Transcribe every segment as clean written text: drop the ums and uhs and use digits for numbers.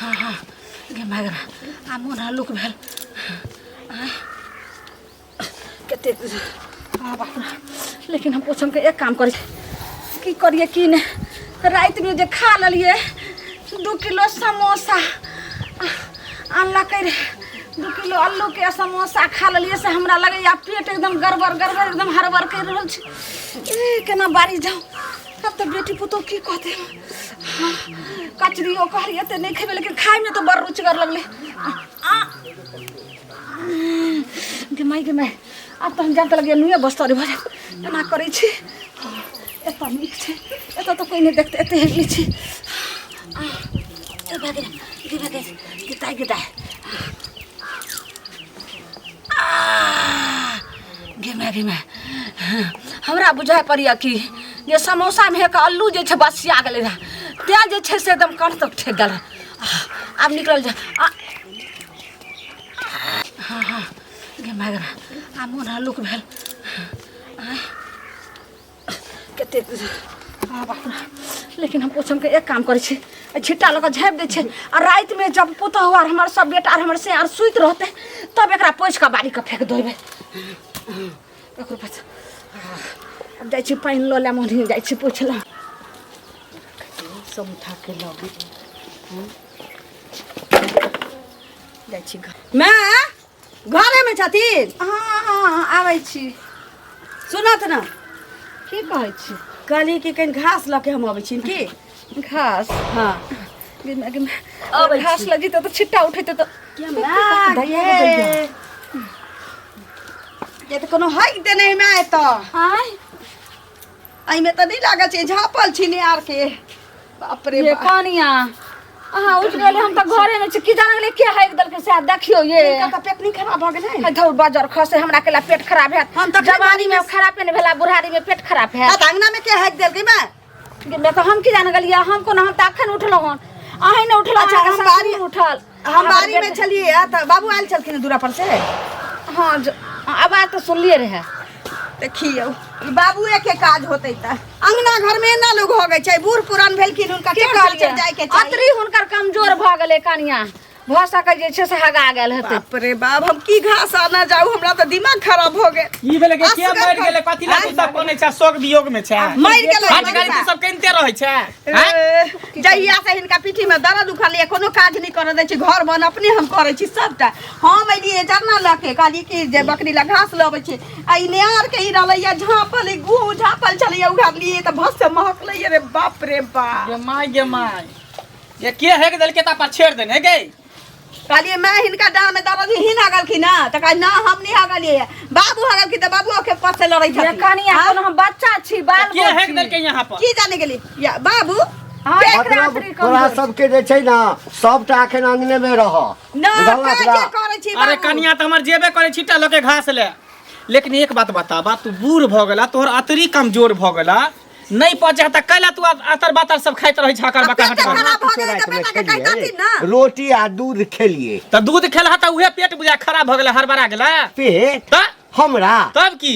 हँ हँ गे माय गे आ मोन हल्लुक भेल। आँय, कतेक, हँ बाप रे। लेकिन हम पूछम के एक काम करै छी, की करिए की नहि। रातिमे जे खा लेलिए 2 किलो समोसा आनलकै रहे, 2 किलो आलूके समोसा खा लेलिए, से हमरा लगैया पेट एकदम गड़बड़ गड़बड़ एकदम हड़बड़ करि रहल छै। ए केना बाड़ी जाउ तब तऽ बेटी पुतोह की कहतै। हाँ, कचरियो कहलिए तऽ नहि खेबै, लेकिन खायमे तऽ बड़ रुचिगर लगलै। आ गे माय गे माय, आब तऽ हम जान तऽ लगैया नुए बस्तरे भऽ जायत। एना करै छी, एतऽ नीक छै, एतऽ तऽ कोइ नहि देखतै, एतऽ हेगली छी। ए भए गेलै, गे भए गेलै, गे दाइ गे दाइ, गे माय गे माय। हमरा बुझाइ पड़ैए कि जे समोसामे हे कऽ अल्लू जे छै बसिया गेलै रहए, तेँ जे छै से एकदम कंठ तक ठेक गेल रहए। आब निकलल जा। हँ हँ गे माय गे माय, आ मोन हल्लुक भेल। आँय, कतेक, हँ बाप रे। लेकिन हम पूछम के एक काम करै छी, एहि छिट्टा लऽ कऽ झाँपि दै छै, आ रातिमे जब पुतहु आर हमर सब बेटा आर हमर से आर सुति रहतै तब एकरा पोछि कऽ बाड़ीके फेक देबै। ककरो पास आब जाइ छी पानि लऽ लेम, ओन्ही जाइ छी पोछि लए। सब उठा के लऽ गेल। जाइ छी घर। माँ घरेमे छथिन? हँ हँ, आबै छी। सुनत ने। की कहै छी? कहली कि कनि घास लऽ के हम अबै छी। की घास? हँ। गे माय गे माय, अबै घास छी। लगी तऽ छिट्टा उठेतै तऽ माँ गे, ये तऽ कोनो हक देने माय एतऽ। आँय, एहिमे तऽ नहि लागल छै, झाँपल छी ने आर के। बाप रे ये बाप। कनिया, अहाँ उठि गेलियै, हम तऽ घरे मे छी। की जाने गेलियै के हाकि देलकै सएह। देखियौ ये। हिनका तऽ पेट नहि खराब भऽ गेलै? है धौ, बजर खसे, हमरा केला पेट खराब हैत? हम तऽ जवानी मे खराबे नहि भेला, बुढ़ारी मे पेट खराब हैत? तऽ अंगना मे के हाकि देलकै माय? गे माय, तऽ हम की जाने गेलियै? हम कोना, हम तऽ अखन उठलहुँ हन, अहीं ने उठलहुँ। अच्छा, अहाँके हम सासुर उठल। हम हमर बाड़ी मे बेटा- छलियै तऽ बाबू आयल छलखिन दूरा पर से। हँ, आवाज तऽ सुनलियै रहए। देखियौ, ई बाबुए के काज होतै। तऽ अंगना घर मे एना लोग हो गए छै? बूढ़ पुरान भेलखिन, हुनका की चढ़ कहलियै? चढ़ जाय के चाही। अतरी हुनकर कमजोर भऽ गेलै कनिया, भऽ सकै जे छै से हगा गेल हेतै। बाप रे बाप, हम की घास आना जाऊ, हमरा तऽ दिमाग खराब हो गेल। की भेलै के? के असगर मरि कर- गेलै? कथी लए तू सब कनै छै? शोक वियोग मे छै? मरि गेलै। हट गाड़ी, तू सब कनिते रहै छै? आँय? ए, जहिया से हिनका पीठी में दर्द उखड़लियै, कोनो काज नहि करऽ दै छै। घर बन अपने हम करै छी सबटा। हम एलियै जरना लऽ के, कहलियै कि जे बकरी लए घास लऽ अबै छी, आ ई नेआर के ई रहलैया झाँपल, ई गुह झाँपल छलैया, उघारलियै तऽ भस से महकलैया रे बाप रे बाप। गे माय गे माय, ये के हेक देलकै ता पर छेड़ देने गे? कहलियै मैं हिनका डाँड़ में दर्द, हिन हगलखिन ना? तऽ कहै ना, हम नहि हगलियै, बाबू हगलखिन। तऽ बाबू के पास से लड़ै ये छथिन। कनिया, हाँ? कोनो हम बच्चा छी, बाल के हेक देलकै यहाँ पर? की जाने गेली या बाबू। हाँ, एकरा मतलब अतरी तोरा कमजोर। सबके जे छै ने सबटा एखन अंगने मे रह। ना। बुझल काजे एकरा? करै छी अरे बाबू। कनिया, तऽ हमर जेबे करै छिट्टा लऽ के घास ले, लेकिन एक बात बताबा, तू बूढ़ भऽ गेला, तोहर अतरी कमजोर भऽ गेला, नहि पचे तऽ कैला तू अतर बातर सब खाइत रहै छ हकर आ बकर? पेटे हटकर। खराब भऽ गेलै तऽ रातिमे बेटा के खेलियै कहितथिन ना। रोटी आ दूध खेलियै। तऽ दूध खेलहा तऽ उहे पेट बुझा खराब भऽ गेलै, हड़बड़ा गेलै। पेट? तऽ हमरा तब की?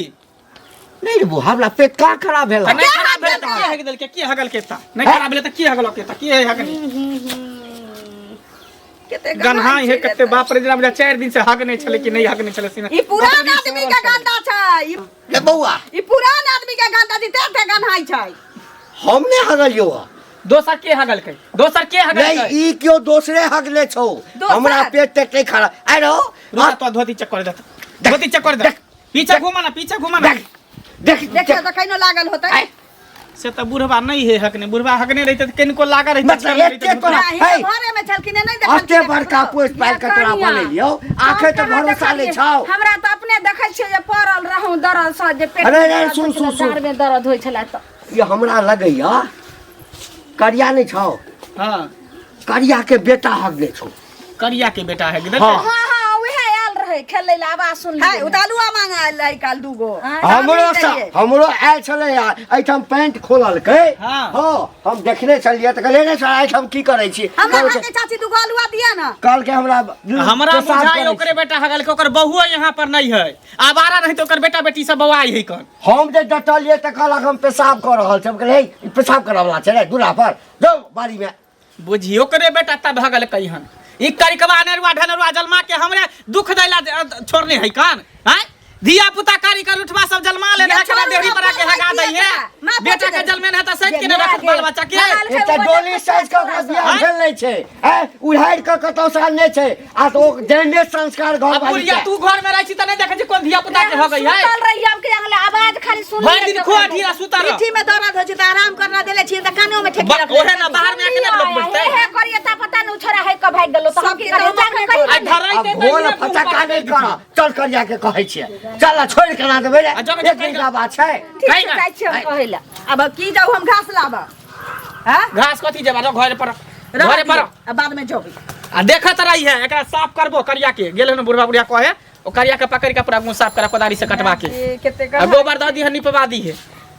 नहि रे बौ, हमरा पेट कहाँ खराब भेल? तऽ नहि खराब भेलै तऽ के हगि देलकै? के हगलकै? तऽ नहि खराब भेलै तऽ के हगलकै? तऽ के हगने? कते गन्हा गन्हाइ हे छै कते, बाप रे, जेना बुझा 4 दिन से हगने छलै कि नहि हगने छलै से। ई पुरान आदमी के गंदा छै ई। रे बौआ, ई पुरान आदमी के गंदा छै, तें ते गन्हाइ छै। हम नहि हगलियौ हँ। दोसर के हगलकै? दोसर के हगलकै? नहि, ई केओ दोसरे हगले छौ। दोसर? हमरा पेट तेट नहि खराब आइ रहो। रुक, तो धोती चेक कर दे, धोती चेक कर दे। पीछे घुमा ना, पीछे घुमा ना। देख देख। देखियौ तऽ कहिनो लागल होतै। आइ। से तऽ बुढ़वा नहि हे हकने, बुढ़वा हकने रहिते तऽ कनिको लागल रहिते, मतलब छेड़ने रहिते एते धोती। तोरा- नहि, हिनका हे। घरे में छलखिन नहि अते देखलखिन बड़का ककरो। पोस पालि के तोरा कनिया। बनेलियौ, आखे तऽ हम कहाँ भरोसा नहि देखलियै? छौ। हमरा तऽ अपने देखै छियै जे पड़ल रहूं दर्द सँ, जे पेट अरे, मे अरे, दर्द सुन, होइ छलै, सुन, सुन। डाँड़ मे दर्द होइ छलै तऽ ई हमरा लगैया करिया नहि छौ? हाँ। करिया के बेटा हगने छौ। करिया के बेटा है? हाँ। हाँ हाँ, उहे आयल रहे खेलै लए, आवाज सुनलियै। है उतालुआ मांगा आयल रहे काल दूगो। हमरो देलियै। हमरो आयल छलै यार, एहिठाम पैंट खोललकै। हाँ। हाँ, हम देखने छलियै तऽ कहलियै ने सर, एहिठाम की करै छी? हमरा कहलकै कहलकै चाची दूगो आलुआ दिया ना। कहलकै हमरा हमरा पेशाब बुझाइ करै ओकरे छी। बेटा हगल के, ओकर बहुओ यहाँ पर नहीं है, आवारा नहीं तो ओकर बेटा बेटी सब बौआई है कन। हम जे डटलियै तऽ कहलक हम पेशाब कऽ रहल छी। हम कहलियै, हे, ई पेशाब करऽ वला छै रे दूरा पर? जाउ बाड़ी मे। बुझियो करे बेटा तब भऽ गेल कहिहन ई करिकवा अनेरुआ ढनेरुआ जलमा के हमरे दुख दैला छोड़ने है कान हैं धिया पुता कारी कर उठवा सब जलमा ले ये रहा छोड़ू देहरी ना, पर आके अपन हगा माटी दै है एकरा। माँ बेटा के पहुँच जलमेन है त सैत के जे ने रखत माँ बाल बच्चा के के। एकटा डोली साइज के ओकरा बियाह आँय? भेल नहि छै आँय उधारि कऽ कतौ से आनने छै आ तऽ ओ जेहने संस्कार घर अब वाली बुढ़िया के। तू घर में रहै छी त नहीं देखै छी कोन धिया पुता के हो गई है सुतल रही हम के अंगले आवाज खाली सुन भरि दिन खुआ ढीरा सुता रह पीठी में दर्द होइ छै तऽ आराम करना देले छियै तऽ कानो में ठेकी रखले ओहे ना बाहर में आके ना लोग बैठते हे हे करिए ता पता न छोरा है कब भाग गेलो तो हम की सब करिए की जाके कही आ धराई आ दे घोल फटका नहि कर चल करिया के कहै छियै चल आ छोड़ि केना देबै रे आ जग- एक दिन का बात छै ठीक कही छै ना। जाइ छियै हम कहै लए अब की जाऊ हम घास लाबऽ हैं घास कथी जेबा जो घरे पर रहऽ घरे पर दियौ, आ बाद में जेबै आ देखत रही है एकरा साफ करबो करिया के गेल हन बुढ़वा बुढ़िया कहे ओ करिया के पकड़ के पूरा मुंह साफ करा कोदारी से कटवा के ए, कते आ गोबर दऽ दीहन निपवा दीहे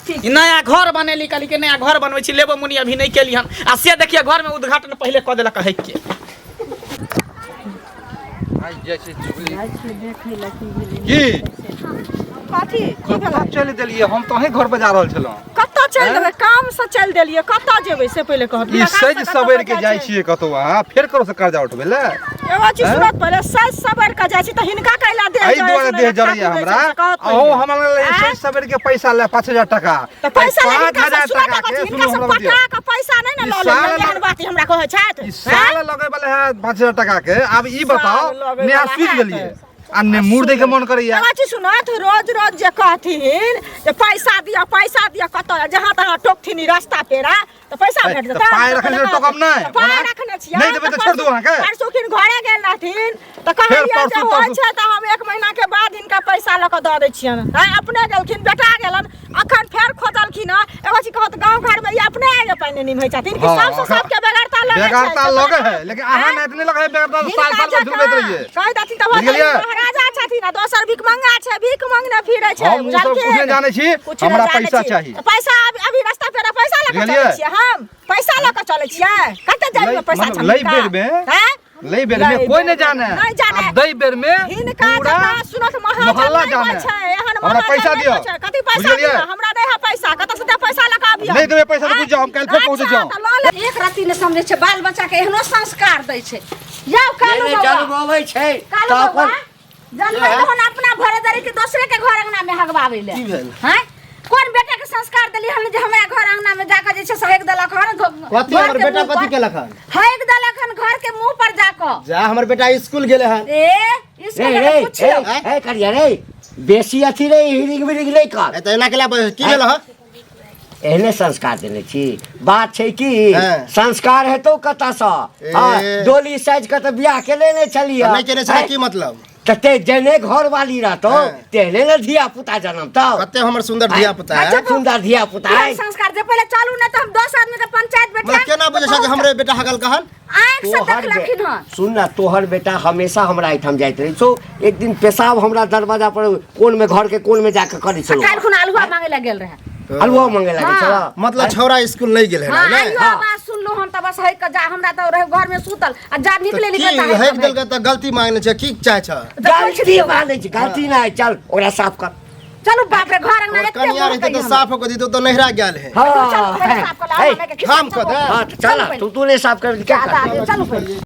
ठीक। ई नया घर बनेली कहली के नया घर बनबै छी लेबो मुनि अभी नहीं केली हन आ से देखिए घर में उद्घाटन पहिले कऽ देलक है के आइ जाइ छै चुगली की कथी की भेलै कतऽ चलि देलियै हम तऽ अहीं घर पर जा रहल छलहुँ कतऽ चलि देबै काम से चलि देलियै कतऽ जेबै से पहिले कहब ई सज सवरि के जाइ छियै कतौ अहाँ फेर करो से कर्जा उठबै लए एगो चीज सुनत पहिले सज सवरि के जाइ छी तऽ हिनका कैला देह एहि दुआरे देह जरैया हमरा अहूँ हमरा लग सज सवरि के पैसा ले 5000 टका तऽ पैसा ले पाँच हिनका से हजार सुनत टका कथी के हिनका सुनू से हमरा बतिया पटा के पैसा नहि ने ई लऽ लेब साल एहन बात हमरा कहै छथि ई साल लगै वाला है 5000 टका के आब ई बताओ लगै ने अहाँ वाला सुति है गेलियै आ ने मुड़ दै के मन करैया एगो चीज सुनत रोज रोज जे कहथिन जे पैसा दिअ पैसा दिअ कतऽ जहाँ तहाँ टोकथिन ई रास्ता पेरा तऽ पैसा ए, भेट तऽ जेतै पाइ रखने छियै, टोकब नहि। पाइ ओना रखने छियै नहि देबै तऽ छोड़ि दू अहाँके। परसू खिन घरे गेल रहथिन तऽ फेर कहलियै जे परसू, होइ परसू। छै तऽ हम एक महीना के बाद हिनका पैसा लऽ कऽ दऽ दै छियनि आँय अपने गेलखिन बेटा गेलन अखन फेर खोजलखिन हँ एगो चीज कहत गाँव घर में ई अपने आगे पानि निभै छथिन कि हाँ, सबसँ सबके बेगरता लगै छै बेगरता से लगे पहिले है लेकिन अहाँ आँय? नहि इतने लगे है बेगरता हिनका साल साल भर झुलबैत जकाँ रहियै कहि देथिन तऽ बुझि गेलियै? महाराजा छथिन आ दोसर भिखमंगा छै भीख मंगने फिरै छै हम ओ सब बुझलखिन? कुछ नहि जानै छी, कुछ नहि हमरा जानै पैसा छी। चाही। तऽ पैसा अभी अभी रास्ता पेरा पैसा लऽ कऽ बुझलियै? चलै छियै हम पैसा लऽ कऽ चलै छियै कते जाइमे पैसा मतलब छनि लै हिनका? बेर में हैं? लै बेर में लै कोई बेर नहीं जाने नहीं जाने। आ दै बेर में हिनका पूरा जकाँ सुनत महाजन मोहल्ला नहि होइ जाने। छै एहन हमरा महाजन पैसा नहि दिअ। होइ छै। कथी पैसा बुझलियै? दिअ हमरा नहि है पैसा कतऽ से दे पैसा लऽ कऽ अबियौ नहि देबै पैसा तऽ बुझि जाउ हम काल्हि फेर पहुँचै अच्छा, जाउ तऽ लऽ ले एक रत्ती नहि समझै छै बाल बच्चा के एहनो संस्कार दै छै यौ कालू नहि बौआ जन्मबै छै कालू तऽ बौआ अपन जन्मै तहन अपना भरे दरी के दोसरे के घर अंगना में हगवाबै ले की भेल? हैं कोन बेटा के संस्कार देली हन जे हमरा घर अंगना में जाके जे छै से हगि देलक हन कथी घर हमर के बेटा मुँह कथी पर। केलक हन हगि देलक हन घर के मुंह पर जाके जा हमर बेटा स्कूल गेले हन ए रे इसको रे पूछियो ए, ए करिया रे बेसी अथी रे हिरिंग बिरिंग नहि कर ए तऽ एना केला की भेल हँ एहने संस्कार देने छी बात छै की हँ। संस्कार हेतौ कतऽसँ ए। हँ डोली साजि कऽ तऽ बियाह केने नहि छलियै नहि केने छलै की मतलब तऽ ते जेने घर वाली रहतौ हँ। तेहने ने धिया पुता जनमतौ कते हमर सुंदर धिया पुता है अच्छा सुंदर धिया पुता केहन है संस्कार जे पहिले चलू नहि तऽ हम 10 आदमी के पंचायत मतलब बैठाएब केना बुझै छै कि हमरे बेटा हगल कहन आँखि से तोहर बे- देखलखिन हन सुन ना तोहर बेटा हमेशा हमरा एहिठाम जाइत रहै छौ एक दिन पेशाब हमरा दरवाजा पर कोन में घर के कोन में जाके करै छलौ काल्हि खुना अल्हुआ मांगे लए गेल रहे हलुआ मंगे लागे हाँ। छला मतलब छौड़ा स्कूल नहीं गेल है हाँ ने आइयो आवाज सुनलहुँ हन तऽ बस हइक जा हमरा तऽ रहे घर में सुतल आ जा निकले तऽ निकले की तऽ हक हइक देलकै तऽ गलती मांगने छै की चाहे छ गलती मानै छी गलती नहि चल ओकरा साफ कर चलू बाप रे घर अंगना और एते कनिया रहते तऽ साफ हो के दितौ तऽ नहिरा गेल है हाँ चलू पहिले साफ कर हे, ला हम कऽ दे हाँ तऽ चल तू तू नहि साफ कर क्या चलू कर पहिले चलू पहिले।